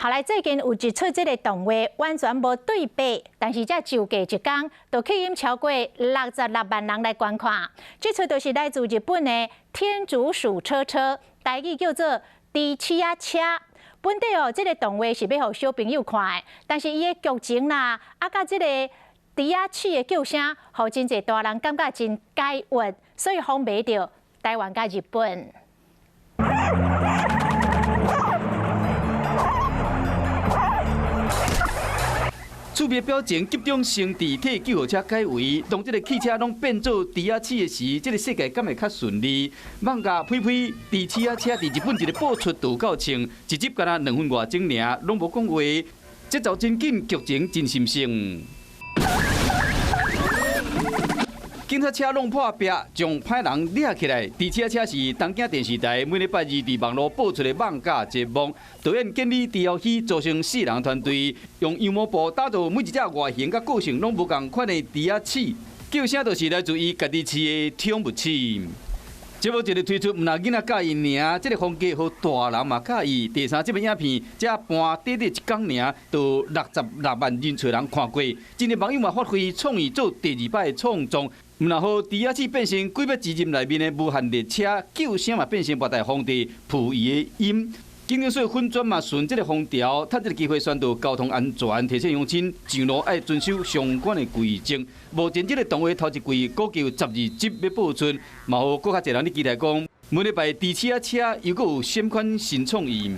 好來，最近有一齣這个動畫完全無對白，但是才上架一工，就吸引超過66萬人來觀看。這齣就是來自日本的《天竺鼠車車》，台語叫做《豬鼠仔車》。本底哦，這个動畫是欲予小朋友看的，但是伊的劇情啦，啊，佮這个豬仔鼠的叫聲，予真濟大人感覺真解鬱，所以風靡著台灣佮日本。趣味表情急中生智，替救護車解圍。當這个汽車攏變做豬仔鼠的時，這个世界敢會較順利？艋舺呸呸，豬鼠仔車佇日本一个播出就夠衝，一集干焦2分外鐘爾，攏無講話，節奏真緊，劇情真心酸。警察車弄破壁，將歹人掠起來。豬鼠仔車是東京電視台每禮拜二佇網路播出的艋舺節目。導演建里豬耀熙組成四人團隊，用羊毛布打造每一隻外形佮個性攏無仝款的豬仔鼠，叫聲就是來自伊家己飼的寵物鼠。節目一日推出，毋但囡仔佮意爾，這个風格予大人嘛佮意。第三集的影片才播短短一工爾，就66萬人次人看過。真濟網友嘛發揮創意做第二擺的創作，毋但予豬仔鼠變成鬼滅之刃內面的無限列車，叫聲嘛變成末代皇帝溥儀的音。警政署粉專嘛順這个風潮，趁這个機會宣導交通安全，提醒鄉親上路愛遵守相關的規則。目前這个動畫頭一季估計有12集欲播出，嘛予閣較濟人咧期待講，每禮拜豬鼠仔車又閣有啥款新創意。